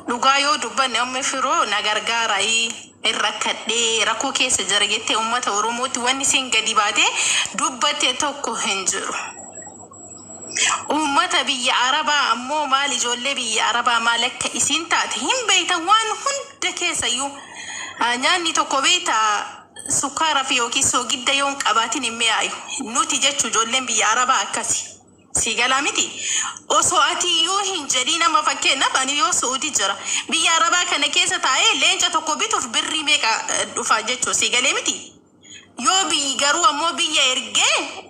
Dhugaa yoo dubbanne, Ummi Firoo na gargaaraa, hin rakkadhee, rakkoo keessa jira jettee uummata Oromootti wanni isiin gadi baatee dubbatte tokko hin jiru. Uummata biyya Arabaa ammoo maal, ijoollee biyya Arabaa maal akka isiin taate hin beektan. Waan hunda keessayyuu nyaanni tokko, beekta, sukkaara fi yookiin soogidda yoo hin qabaatin hin mi'aayu. Nuti jechuu ijoolleen biyya Arabaa akkasi. Si galaa miti? Osoo ati iyyuu hin jedhiin, nama fakkeenyaaf ani yoo Su'uudii jira. Biyya Arabaa kana keessa taa'ee leenca tokko bituuf birrii meeqa dhufa jechuu, si galee miti? Yoo biyyi garuu ammoo biyya ergee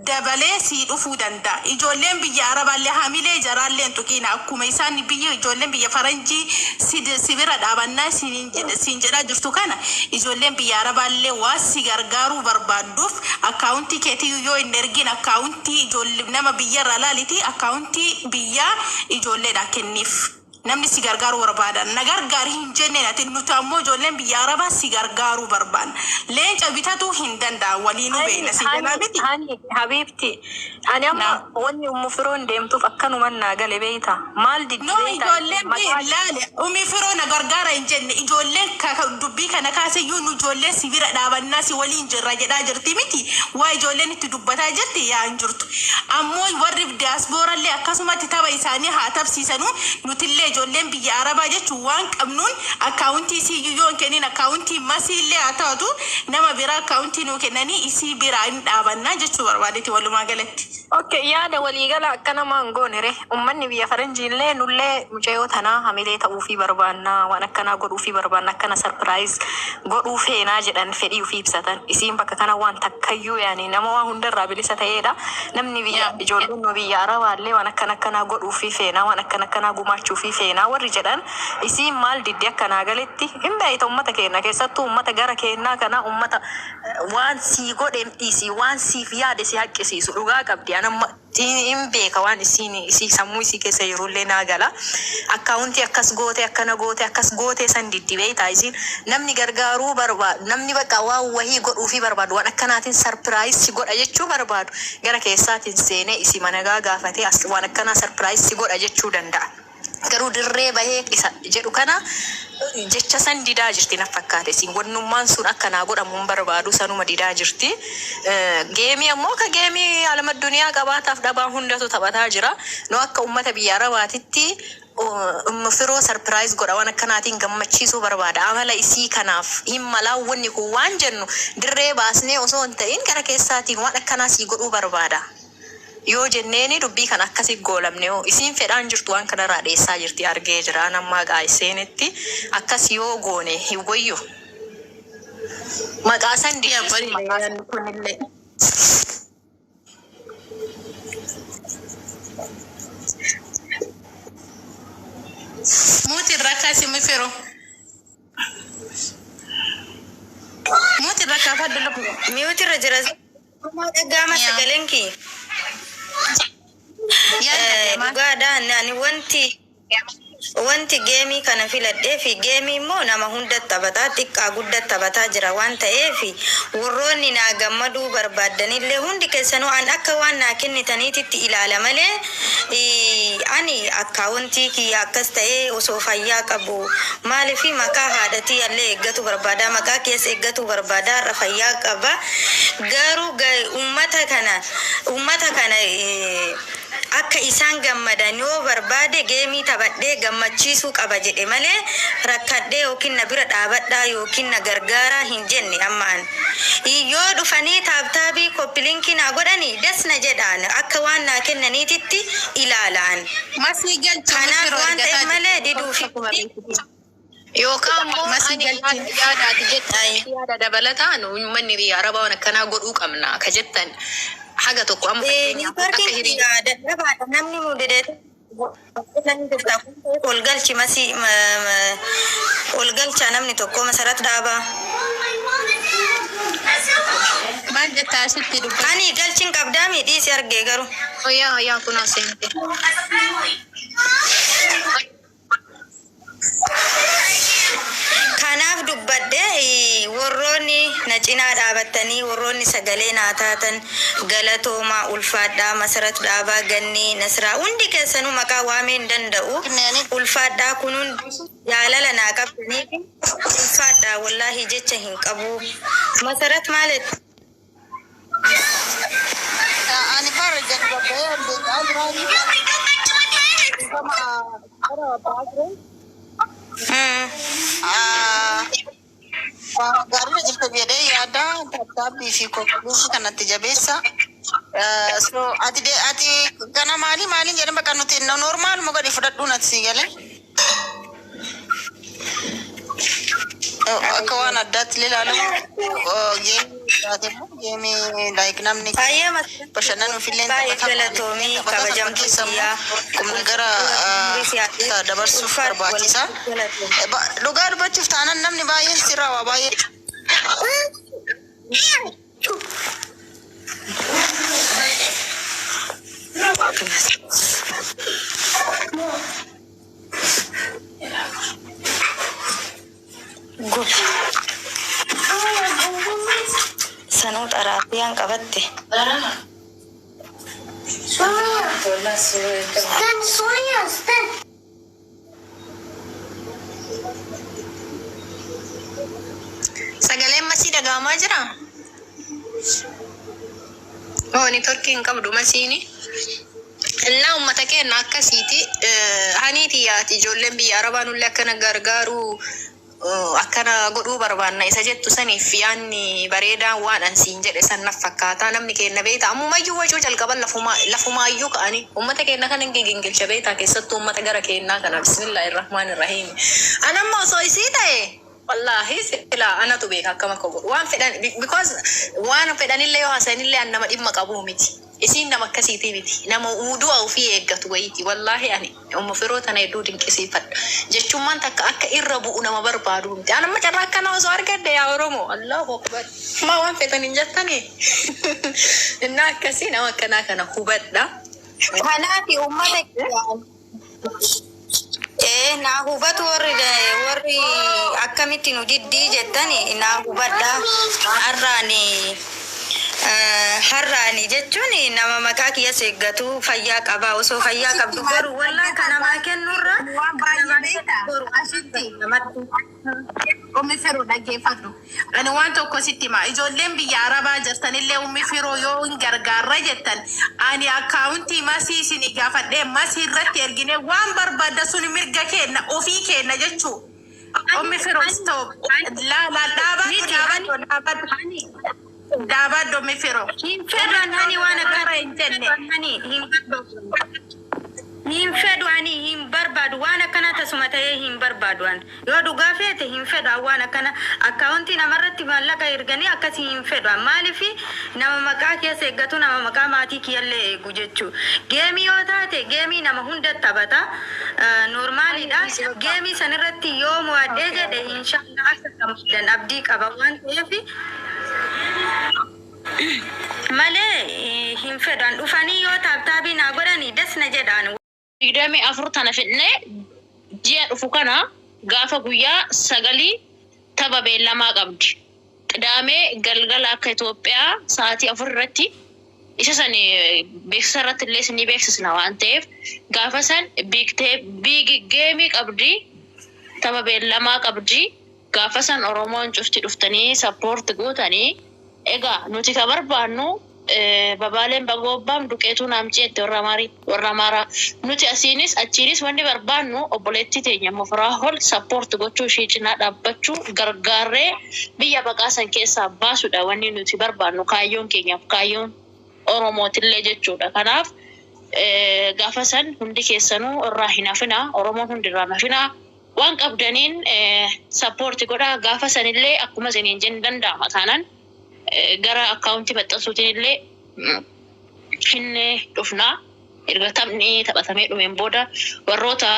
dabalee sii dhufuu danda'a. Ijoolleen biyya Arabaallee hamilee jaraallee hin tuqiina. Akkuma isaan biyya ijoolleen biyya Faranjii si bira dhaabannaa siin jedhaa jirtu kana, ijoolleen biyya Arabaallee waa si gargaaruu barbaadduuf akkaawuntii keetii yoo hin ergin, akkaawuntii ijoollee nama biyyarraa laaliti, akkaawuntii biyyaa ijoolleedhaa kenniif. Namni si gargaaruu barbaada. Na gargaari hin jenneen ati. Nuti ammoo ijoolleen biyya Arabaa si gargaaruu barbaanna. Leenca bitatuu hin danda'an, waliinuu beekna, si jalaa miti. Hani, habibti, ani amma wanni Ummu Firoon deemtuuf akkanuman naa gale, beeyta. Maal diddi, No, beeyta? ijoolleen Maqaa laale, Ummi Firoo na gargaara hin jenne. Ijoolleen dubbii kana kaaseyyuu nu ijoolleen si bira dhaabannaa, si waliin jirra jedhaa jirti miti? Waa ijoolleen itti dubbataa jirti yaa hin jirtu. Ammoo warri diyaaspoorallee akkasumatti tapha isaanii haa tapsiisanuu, nutillee ijoolleen biyya Arabaa jechuun waan qabnuun akkaawuntii isiiyyuu yoo hin kennin, akkaawuntii masiillee haa taatu, nama biraa akkaawuntii nuu kennanii isii biraa hin dhaabannaa jechuu barbaadeeti walumaa galatti. Okay, yaada waliigala akka namaa hin goone re. Uummanni biyya faranjiillee nullee mucayyoo tanaa hamilee ta'uufii barbaannaa, waan akkanaa godhuufii barbaanna, akkana surprise godhuu feenaa jedhan fedhii ofii ibsatan. Isiin bakka kana waan takkayyuu, yaani nama waan hundarraa bilisa ta'eedha. Namni biyya ijoolleen nu biyya Arabaallee waan akkana akkanaa godhuufii feenaa, waan akkana akkanaa gumaachuufii feenaa warri jedhan, isiin maal didde? Akkanaa galetti hin beeyta, uummata keenya keessattuu uummata gara keenyaa kana, uummata waan sii godhe dhiisii waan siif yaade si haqqisiisu. Dhugaa qabdi. Anamma hin beeka, waan isiin isii sammuu isii keessa jirullee naa gala. Akkaawuntii akkas goote, akkana goote, akkas goote san diddi, beeytaa. Isiin namni gargaaruu barbaadu, namni bakka waan wahii godhuufii barbaadu, waan akkanaatiin surprise si godha jechuu barbaadu, gara keessaatiin seenee isii managaa gaafatee as waan akkanaa surprise si godha jechuu danda'a. Garuu dirree bahee isa jedhu kana jecha san didaa jirti na fakkaate. Isin wannummaan sun akka naa godhamu hin barbaadu, sanuma didaa jirti. Geemii ammoo akka geemii alama duniyaa qabaataaf dhabaa hundatu taphataa jira. Nu akka ummata biyya Arabaatitti Ummu Firoo surprise godha, waan akkanaatiin gammachiisuu barbaada. Amala isii kanaaf hin malaa wanni kun waan jennu dirree baasnee osoo hin ta'in gara keessaatiin waan akkanaa sii godhuu barbaada yoo jenneeni, dubbii kana akkasi goolamne hoo? Isiin fedhaan jirtu, waan kanarraa dheessaa jirti, argee jira nammaa gaa'isseenitti. Akkas yoo goone hin wayyu? Maqaa san Yaa diddi. Bareeda maqaa san yaadni kunillee. Mute irraa kaasi, Ummi Firoo. Mute irraa kaafadhu lubbu. Mute irra jira. Dhaga'ama sagaleen kiyya? Yaada deemaa. Dhugaadhaan ani wanti geemii kana filadhee fi geemii immoo nama hunda taphataa, xiqqaa guddaa taphataa jira waan ta'eef, warroonni naa gammaduu barbaaddanillee hundi keessanuu an akka waan naa kennitaniititti ilaala malee, ani akkaawuntii kiyya akkas ta'ee osoo fayyaa qabu maaliif maqaa haadhatii illee eeggatu barbaada, maqaa keessa eeggatu barbaada. Har'a fayyaa qaba, garuu ummata kana akka isaan gammadan yoo barbaade geemii taphadhee gammachiisuu qaba jedhe malee, rakkadhee yookiin na bira dhaabadhaa yookiin na gargaaraa hin jenne. Ammaan yoo dhufanii tap tapii copy linkii naa godhanii das na jedhaan, akka waan naa kennaniititti ilaalaan. Masii galchi, Ummi Kanaaf Firoo waan ta'eef ergataa malee jirti. diduu fi Akkuma beektu. Yookaan immoo Masii ani galchi. yaada ati jettu yaada dabalataan uummanni biyya Arabaa waan akkanaa godhuu qabna ka jettan haga tokko amma fakkeenyaaf akka Niitworkiin hiriira dadhabaadha, namni nu dedeete ol galchi, masii ol galchaa, namni tokko Masarat dhaabaa. Maal jettaa asitti dubbatu? Ani galchiin qabdaa miidhiisi argee garuu. Yaa yaa, kunoo seente. Kanaaf dubbadhe, warroonni na cinaa dhaabatan. dhaabattanii warroonni sagalee naa taatan galatoomaa, ulfaadhaa. Masarat Dhaabaa, Gannii, Nasraa, hundi keessanuu maqaa waamee hin danda'u. Ulfaadhaa, kun hundi jaalala naa qabdaniif ulfaadhaa. Wallaahi jecha hin qabu. Masarat, maalet? Ani bara gadi babba'ee beekaa jiraanii kama bara babba'aa ture. Gaariirra jirta jedhee yaada, tattaabbii fi qulqulluufi kanatti jabeessa. So ati kana maali maaliin jedhan, bakka nuti normaaluma gadi fudhadhuu natti si galee. Akka waan addaatti illee ilaalamu game immoo game like namni Baay'ee Masarat, bashannanuuf illee baay'ee taphatama. galatoomii, Taphata sana kabajamtuu keessa immoo biyyaa. qubna gara dabarsuuf Ulfaadhu, barbaachisa. galatoomii. Dhugaa dubbachuuf taanaan namni baay'een sirraa waa baay'ee Gobi. Sanuu xaraafiyaan qabatte. Sen soruyorsun. Sagaleen masii dhaga'amaa jiraa? Oo, networkii hin qabdu masiini. Innaa uummata keenya akkasiiti. Haniiti yaati, ijoolleen biyya arabaa nullee akkana gargaaru, akkana godhuu barbaanna isa jettu saniif yaanni bareedaan waan an siin jedhe san naf fakkaata. Namni keenya beekta, ammumayyuu wacuu jalqaban, lafumaayyuu ka'anii uummata keenya kana hin gingilcha beektaa, keessattuu uummata gara keenyaa kana. Bismillaahi rahmaani rahiim. Anamma osoo isii ta'e, wallaahi silaa anatu beeka akkam akka godhu waan fedhan, because waan fedhanillee yoo haasa'anillee an nama dhimma qabuu miti. Isiin nama akkasiitii miti, nama du'a ofii eeggatu wayiiti. Wallaahi ani umma firoo tana hedduu dinqisiifadha. Jechummaan takka akka irra bu'u nama barbaadu miti. An amma carraa akkana osoo argadde, yaa Oromoo, Allahu akbar, maa waan feetan hin jettanii? Innaa akkasii nama akkanaa kana hubadha. Kanaaf uummata naa hubatu, warri akkamitti nu diddii jettani, naa hubadha. Har'aani jechuun nama maqaa kiyyas eeggatu fayyaa qaba. Osoo fayyaa qabdu garuu wallaa kan namaa kennurra Waan baay'ee beekta asitti. Namatti. Ummi Firoo, dhaggeeffadhu. Ani waan tokko sitti hima. Ijoolleen biyya Arabaa jirtanillee Ummi Firoo yoo hin gargaarra jettan, ani akkaawuntii masii isinii gaafadhee masii irratti ergine waan barbaadda sun mirga kenna, ofii kenna jechuu. Ummi Firoo, stop. La la, dhaabadhu, dhaabadhu, dhaabadhu. Dhaabadhu, Ummi Firoo. Hin fedhan ani waan Akkana hin jenne. Ani hin barbaadu. Hin fedhu, ani hin barbaadu waan akkana, tasuma ta'ee hin barbaadu. Ani yoo dhugaa feete hin fedhu waan akkana, akkaawuntii namarratti maallaqa erganii akkasii hin fedhu. Maaliif? Nama maqaa keessa eeggatu, nama maqaa maatii kiyyallee eegu jechuu. Game yoo taate game nama hunda taphata, normaliidha. Game sanirratti yoo mo'adhee jedhe, inshaallah akka gammadan abdii qaba waan ta'eef malee hin fedhan. Dhufanii yoo tap tapii naa godhanii das na jedhaan. 24 tana fidnee ji'a dhufu kana gaafa guyyaa 9 tapha beellamaa qabdi. Qidaamee galgala akka Itoophiyaa sa'aatii 4 irratti isa san beeksisa irratti illee isinii beeksisna waan ta'eef, gaafa san big game qabdi, tapha beellamaa qabdi. Gaafa san Oromoon cufti dhuftanii support gootanii. Egaa nuti ka barbaannu babaaleen bagoobbaam duqeetuu naamceette warra Amaarii, warra Amaaraa. Nuti asiinis achiinis wanni barbaannu obboleettii teenya Mufraahol support gochuu, ishee cinaa dhaabbachuu, gargaarree biyya baqaa san keessaa baasudha wanni nuti barbaannu, kaayyoon keenyaaf kaayyoon Oromootillee jechuudha. Kanaaf gaafa san hundi keessanuu irraa hin hafinaa, Oromoon hundi irraa hin hafinaa. Waan qabdaniin support godhaa. Gaafa sanillee akkuma isiniin jenne danda'ama taanaan gara akkaawuntii maxxansuutiin illee finnee dhufnaa. Erga taphni taphatamee dhumeen booda warroota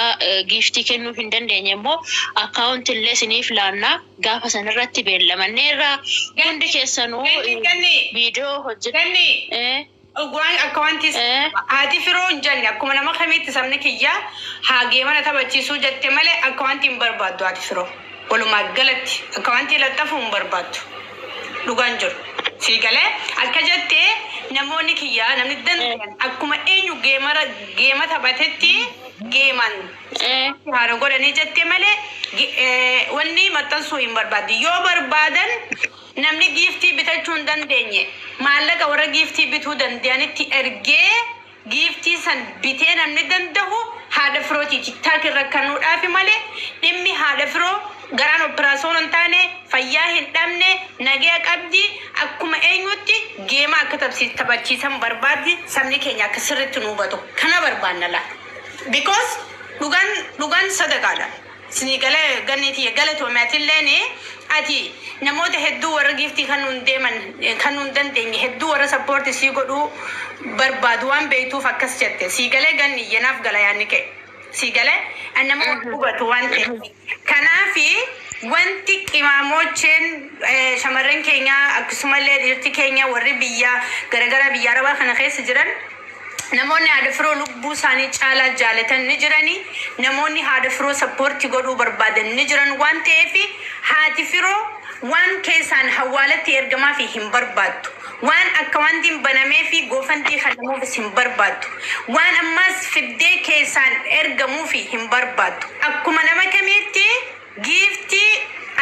giftii kennuu hin dandeenye immoo akkaawuntii illee isiniif laannaa. Gaafa sanirratti beellamanneerra, hundi keessanuu Ganni. viidiyoo hojjetu. Ganni. Waan akka wanti haati firoo hin jenne, akkuma nama kamiitti sabni kiyyaa haa geemana taphachiisuu jette malee akka wanti hin barbaaddu haati firoo. Walumaa galatti akka wanti laxxafuu hin barbaaddu. Dhugaan jiru. Sii galee akka jettee namoonni kiyyaa namni danda'an akkuma eenyu geemara geema taphatetti geeman haara godhanii jettee malee wanni maxxansuu hin barbaaddu. Yoo barbaadan namni giiftii bitachuu hin dandeenye maallaqa warra giiftii bituu danda'anitti ergee giiftii san bitee namni danda'u haadha firootii TikTok irra kennuudhaafi malee dhimmi haadha firoo garaan operaasyoon hin taane, fayyaa hin dhabne, nagaya qabdi, akkuma eenyutti geema akka taphachiisan barbaaddi. Sabni keenya akka sirriitti nu hubatu kana barbaanna laa, because dhugaan dhugaan sadaqaadha. Sinii galee ganni tiyya galatoomi. Ati namoota hedduu warra giiftii kan nuun deeman kan nuun dandeenye hedduu warra support sii godhuu barbaadu waan beektuuf akkas jette. Sii galee ganni yenaaf gala yaanni kee. Sii galee nama hubatu waan ta'eef. Kanaafi wanti qimaamocheen shamarran keenya akkasumallee dhiirti keenya warri biyya garagaraa biyya arabaa kana keessa jiran, namoonni haadha firoo lubbuu isaanii caalaa jaalatan ni jirani, namoonni haadha firoo support godhuu barbaadan ni jiran waan ta'eef, haati firoo waan keessaan hawaalatti ergamaa fi hin barbaaddu, waan akka wanti hin banamee fi GoFundMe kanamuufis hin barbaaddu, waan ammas fiddee keessaan ergamuu fi hin barbaaddu. Akkuma nama kamiitti giiftii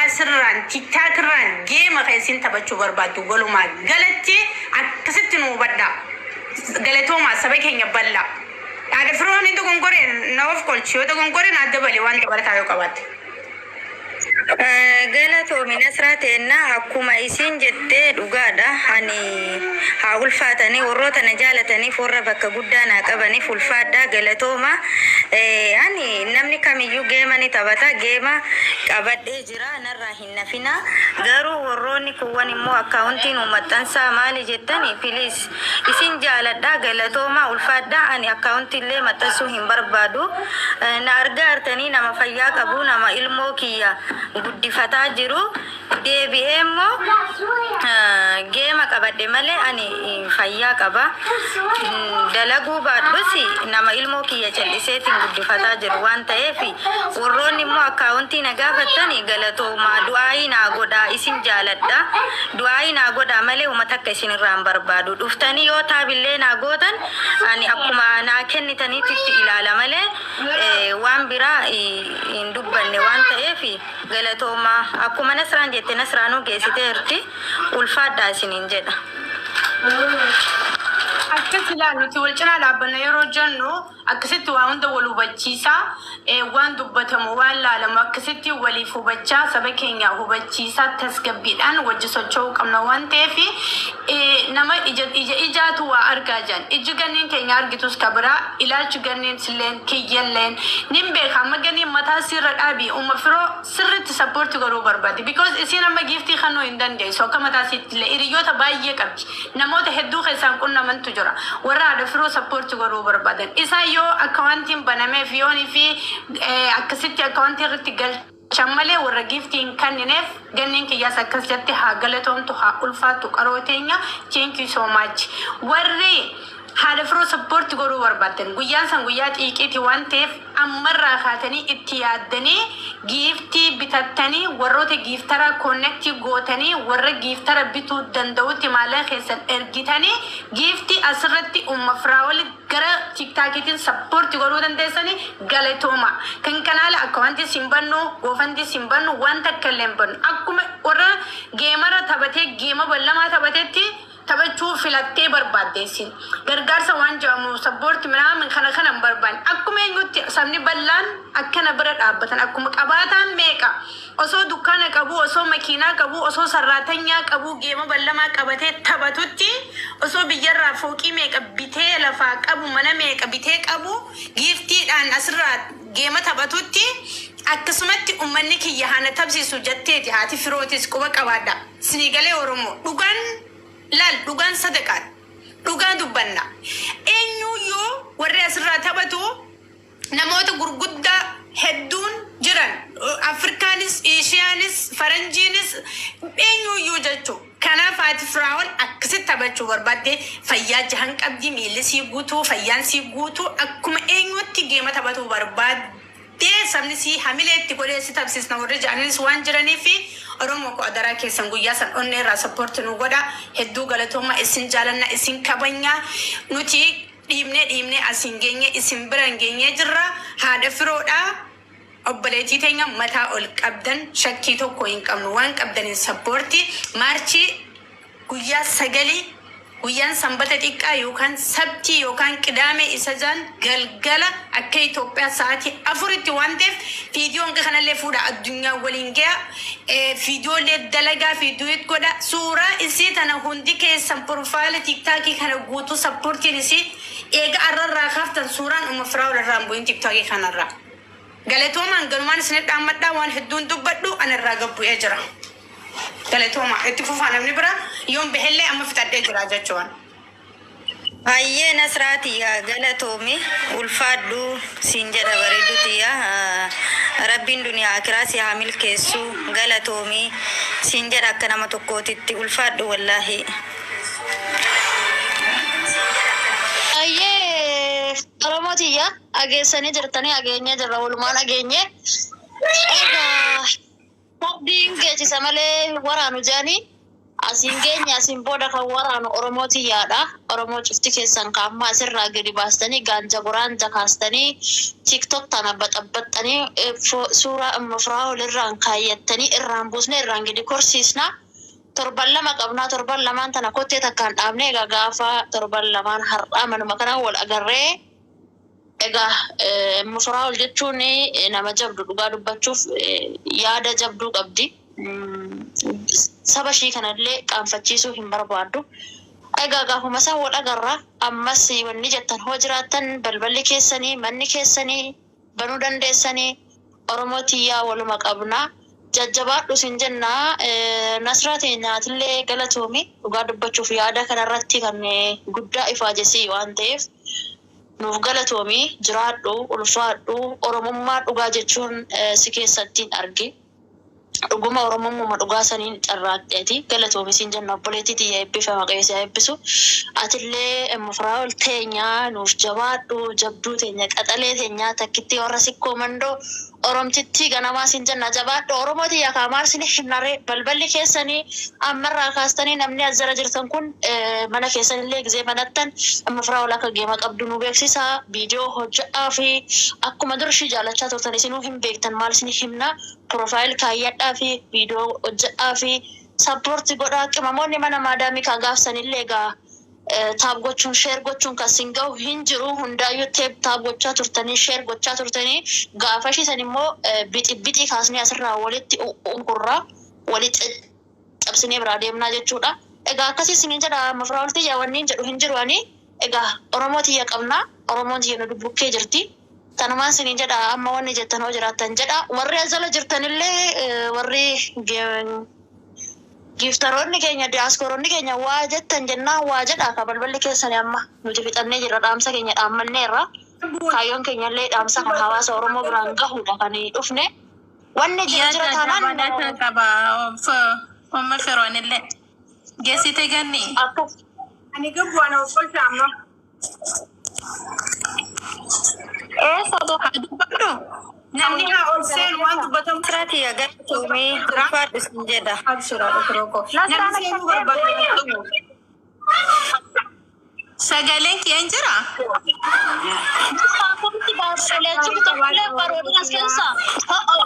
asirraan TikTokirraan geema kan isin taphachuu barbaaddu. Walumaa galatti akkasitti nu hubadhaa. Galatoomaa, saba keenya bal'aa. Haadha firoon hin dogongore na of kolchi, yoo dogongore na dabale waan dabalataa yoo qabaatte. Galatoomi Nasraa teennaa, akkuma isin jettee dhugaadha. Ani haa ulfaatanii, warroota na jaalataniif, warra bakka guddaa naa qabaniif ulfaadha, galatooma. Ani namni kamiyyuu geema ni taphata, geema qabadhee jira, narraa hin nafina. Garuu warroonni kuuwwan immoo akkaawuntiin maxxansaa maali jettani, please, isin jaaladha, galatooma, ulfaadha. Ani akkaawuntii illee maxxansuu hin barbaadu. Na argaa artanii, nama fayyaa qabu, nama ilmoo kiyya guddifataa jiru. Deebi'ee immoo geema qabadhe malee ani fayyaa qaba. Dalaguu baadhus nama ilmoo kiyya calliseetiin guddifataa jiru waan ta'eef, warroonni immoo akkaawuntii na gaafattani, galatoomaa, du'aayii naa godhaa, isin jaaladha, du'aayii naa godhaa malee uummata akka isin irraa hin barbaadu. Dhuftanii yoo taabillee naa gootan ani akkuma naa kennitaniitti itti ilaala malee waan biraa hin dubbanne waan ta'eef, galatoomaa. Akkuma Nasraan jette, Nasraanuu geessiteerti, ulfaadhaa isiniin jedha. Akkas ilaa, nuti wal cinaa dhaabbanna yeroo jennu akkasitti waa hunda wal hubachiisaa, waan dubbatamu, waan laalamu akkasitti waliif hubachaa, saba keenya hubachiisaa, tasgabbiidhaan wajji socho'uu qabna waan ta'eef, nama ija ija ijaatu waa argaa jiran, iji ganneen keenya argitus ka biraa, ilaalchi ganneen silleen kiyyalleen nin beeka. Amma ganneen mataa sirra dhaabi, umma firoo sirriitti support godhuu barbaadi, because isiin amma giiftii kennuu hin dandeessu. Akka mataa isiitti illee hiriyoota baay'ee qabdi, namoota hedduu keessaan qunnamantu jira warra haadha firoo support godhuu barbaadan. Isaan yoo akkaawuntiin banameef yoonii fi akkasitti akkaawuntii irratti galchan malee warra giiftii hin kennineef. Ganneen kiyyaas akkas jette. Haa galatoomtu, haa ulfaattu qaroo teenya. Thank you so much. Warri haadha firoo support godhuu barbaaddan, guyyaan san guyyaa xiiqiiti waan ta'eef, ammarraa kaatanii itti yaaddanii giiftii bitattanii, warroota giiftara connect gootanii, warra giiftara bituu danda'utti maallaqa keessan ergitanii, giiftii asirratti umma firaawoli gara TikTokiitiin support godhuu dandeessanii. Galatooma. Kan kanaala akka wanti sin bannu, GoFundMe sin bannu, wanta akka illee hin bannu. Akkuma warra geemara taphatee geema ballamaa taphatetti taphachuu filattee barbaaddeessin. Gargaarsa waan jedhamu, support minaamin kana kana hin barbaanne. Akkuma eenyutti sabni bal'aan akkana bira dhaabbatan, akkuma qabaataan meeqa osoo dukkaana qabu, osoo makiinaa qabu, osoo sarraatanyaa qabu, geema ballamaa qabatee taphatutti, osoo biyyarraa fooqii meeqa bitee lafaa qabu, mana meeqa bitee qabu, giiftiidhaan asirraa geema taphatutti, akkasumatti ummanni kiyya hana tabsiisu jetteeti haati firootis quba qabaadha. Sinigalee Oromoo, dhugaan laal, dhugaan sadaqaadha. Dhugaan dubbanna. Eenyuyyuu warri asirraa taphatu namoota gurguddaa hedduun jiran, Afrikaanis, Eeshiyaanis, Faranjiinis, eenyuyyuu jechuudha. Kanaaf haati firaa'ol akkasitti taphachuu barbaadde. Fayyaa jahan qabdi, miilli sii guutuu, fayyaan sii guutuu, akkuma eenyutti geema taphatuu barbaaddi. fiddee sabni sii hamilee itti godhee si tabsiisna warri ja'anis waan jiranii fi Oromoo koo adaraa keessan guyyaa san onnee irraa support nu godha. Hedduu galatooma, isin jaalanna, isin kabanya. Nuti dhiibnee dhiibnee asiin geenye, isin biran geenyee jirra. Haadha firoodha. Obboleettii teenya mataa ol qabdan shakkii tokko hin qabnu, waan qabdaniin support. March guyyaa 9, guyyaan sanbata xiqqaa yookaan sabtii yookaan qidaamee isa jaan galgala akka Itoophiyaa sa'aatii 4tti waan ta'eef, viidiyoon kanallee fuudha, addunyaa waliin ga'a. Viidiyoolee dalagaa fi duet godha. Suuraa isii tana hundi keessan profile TikTokii kana guutuu supportiin isii eega arrarraa kaaftan suuraan umma firaa irraa hin bu'in TikTokii kanarraa. Galatoomaan, galumaan isinit dhaammadhaa, waan hedduun dubbadhu ana irraa gabbu'ee jira. Galatooma, itti fufaa, namni bira yoon bahellee amma fixadhee jira jechuun. Hayyee Nasraa tiyya, galatoomi, ulfaadhu siin jedha. Bareeddu tiyya, rabbiin duniyaa akiraa si haa milkeessu. Galatoomi siin jedha akka nama tokkootitti, ulfaadhu wallaahi. Ayyee Oromoo tiyya, dhageessanii jirtanii, dhageenyee jirra, walumaan dhageenye. Egaa fardiin geechisa malee waraanu jedhanii asiin geenye, asiin booda kan waraanu Oromoo tiyyaadha. Oromoo cufti keessan kaammaa asirraa gadi baastanii gaanja goraanja kaastanii TikTok tana baxabbaxxanii suuraa amma firaa irraan kaayyattanii irraan buusnee irraan gadi korsiisna. Torban 2 qabnaa, torban lamaan tana kottee takkaan dhaabnee egaa gaafa torban lamaan har'aa manuma kanaan wal agarree. Egaa Mufraa'ol jechuun nama jabdu, dhugaa dubbachuuf yaada jabduu qabdi. Saba ishii kanallee qaanfachiisuu hin barbaaddu. Egaa gaafuma isaan wal agarra, ammas wanni jettan hoo jiraattan balballi keessanii, manni keessanii banuu dandeessanii. Oromoo tiyyaa, waluma qabna. Jajjabaadhu sin jenna. Nasraa teenyaatillee galatoomi, dhugaa dubbachuuf yaada kanarratti kan guddaa ifaajessii waan ta'eef nuuf galatoomi, jiraadhu, ulfaadhu. Oromummaa dhugaa jechuun si keessattiin arge. Dhuguma Oromummaa dhugaa saniin carraaqxeeti, galatoomi siin jenna. Obboleettii tiyya, eebbifama, qeessi haa eebbisu. Atillee Mufraa'ol teenya, nuuf jabaadhu, jabduu teenya, qaxalee teenya, takkitti warra sikkoo mandoo, Oromtittii ganamaa siin jenna, jabaadhu. Oromoo tiyya, kaa maal isin himnaree, balballi keessanii ammarraa kaastanii namni as jala jirtan kun mana keessanillee gizee banattan amma Firaa'ol akka geema qabdu nu beeksisa, viidiyoo hojjedhaa fi akkuma dur ishii jaalachaa turtan isinuu hin beektan, maal isin himna, profile kaayyadhaa fi viidiyoo hojjedhaa fi support godhaa. Qimamoonni mana maadaamii kaa gaafsanillee egaa tap gochuun, share gochuun kan sin gahu hin jiru. Hundaayyuu tap tap gochaa turtanii, share gochaa turtanii, gaafa ishiisan immoo bixi bixii kaasnee asirraa walitti unkurraa walitti cabsinee biraa deemnaa jechuudha. Egaa akkasii isiniin jedha. Mafraa'ol tiyya, wanni jedhu hin jiru ani. Egaa Oromoo tiyya qabna. Oromoon tiyya nu dubbukkee jirti. Tanumaan isiniin jedha, amma wanni jettan hoo jiraattan jedha. Warri as jala jirtanillee, warri gifteroonni keenya, diyaaskooronni keenya, waa jettan jennaan waa jedha ka balballi keessani amma nuti fixannee jirra, dhaamsa keenya dhaammanneerra. Kaayyoon keenya illee dhaamsa kan hawaasa Oromoo biraan gahuudha kan dhufne. Wanni jiru jira Yaada taanaan dabalataa qaba umma firoonillee. Geessite ganni. Akkas. Ani gabbu ana obbolcha amma. Eessa? Haa dubbadhu. Namni haa ol seenu, waan dubbatamu Nasraa tiyya, galatoomi, jira. ulfaadhu siin jedha. Abshiraadha firoo koo. Namni Nasraan seenuu akkam barbaadu. Sagaleen kee hin jira? Akkamitti baasee leenci tokkollee baroodin as keessa.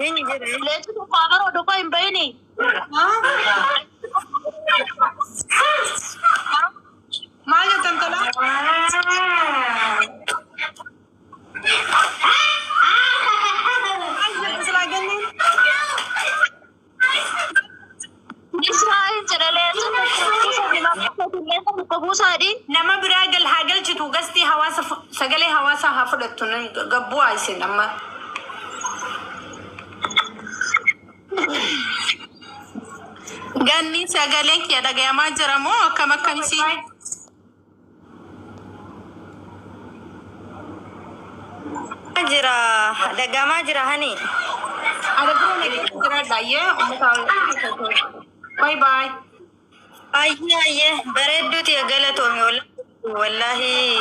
Hin jira. Leenci tokko haa baroodu koo hin bahini. Maal jettan tola? Maal jettu silaa kenneen? Israa'el jedha, leenci tokko tokko buusaadhi. Nama biraa gal haa galchitu, gastii hawaasa sagalee hawaasaa haa fudhattu, nan gabbuu haa isin amma. Ganni, sagaleen kee dhagayamaa jira moo akkam akkamsi? Jira, dhagamaa jira hani. Ada biroo nageenya jiraadha ayyee uummata. Bye bye. Ayyee ayyee, bareedduu tiyya, galatoomi wallaahi. Wallaahi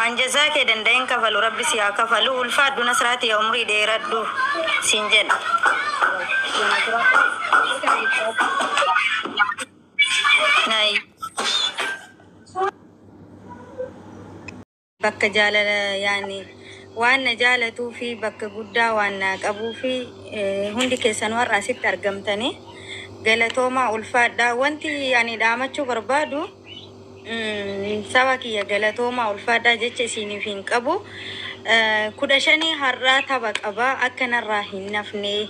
an jazaa kee danda'een kafalu, rabbi si haa kafalu. Ulfaadhu Nasraati, yaa umrii dheeradhu siin jedha. Nayi. Bakka jaalala yaani waan na jaalatuu fi bakka guddaa waan na qabuu fi hundi keessan warra asitti argamtanii galatoomaa, ulfaadhaa. Wanti ani dhaamachuu barbaadu, saba kiyya, galatoomaa, ulfaadhaa, jecha isiniif hin qabu. 15 har'aa tapha qabaa, akka narraa hin nafne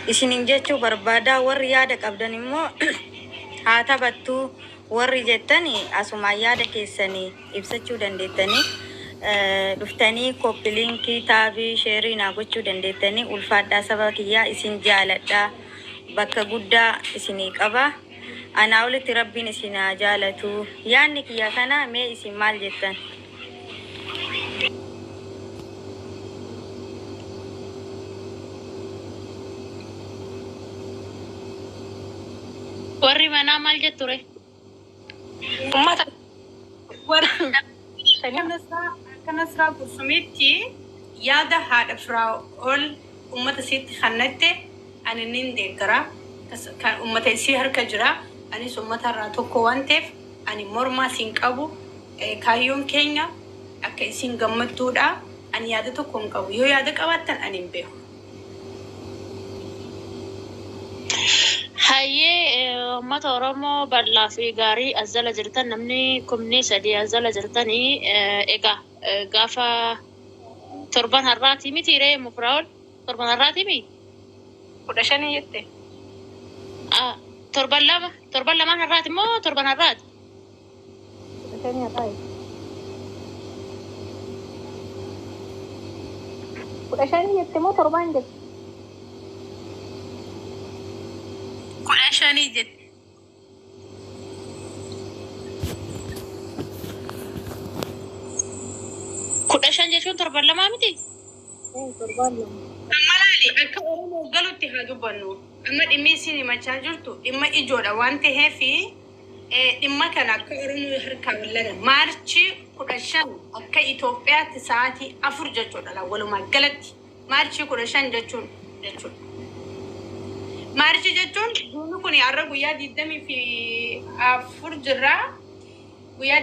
isinin jechuu barbaada. Warri yaada qabdan immoo haa taphattu warri jettani asumaan yaada keessanii ibsachuu dandeettanii, dhuftanii copy link, tap, share naa gochuu dandeettanii. Ulfaadhaa saba kiyyaa, isin jaaladhaa, bakka guddaa isinii qaba. Anaa olitti rabbiin isin haa jaalatu. Yaadni kiyya kana, mee isin maal jettan? Warri manaa maal jettu ture? Uummata Akka Nasraa Gursumitti yaada haadha firaa ol uummata isiitti kannatte ani nin deeggara. Kan uummata isii harka jira. Anis uummata irraa tokko waan ta'eef ani mormaa siin qabu. Kaayyoon keenya akka isiin gammadduudha. Ani yaada tokko hin qabu. Yoo yaada qabaattan ani hin beeku. Hayyee, uummata Oromoo bal'aa fi gaarii as jala jirtan, namni 3,000 as jala jirtanii, egaa gaafa torban har'aatii miti ree, Mufraa'ol? Torban har'aatii mi? 15 jette. Torban lama, torban lamaan har'aati moo torban har'aati? 15 har'aa. 15 jette moo torbaan jette? 15 jette. 15 jechuun torban lamaa miti? Torbaan lama. Amma laali, akka Oromoo galutti haa dubbannu. Amma dhimmi isin himachaa jirtu dhimma ijoodha waan ta'eef dhimma kana akka Oromoo harkaa wallaga. Maarchii 15 akka Itoophiyaatti sa'aatii 4 jechuudha walumaa galatti. Maarchii 15 jechuun jechuudha. Maarchii jechuun duuni kun har'a guyyaa 24 jirra. Guyyaa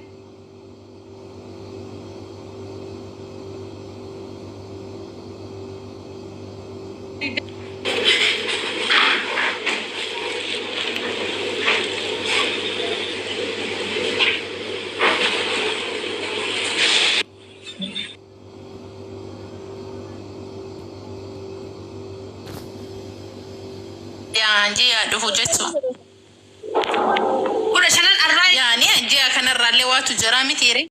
Yaa ji'a dhufu jechuun. 15n har'aa Yaani ji'a kanarraallee waatu jira mitiire.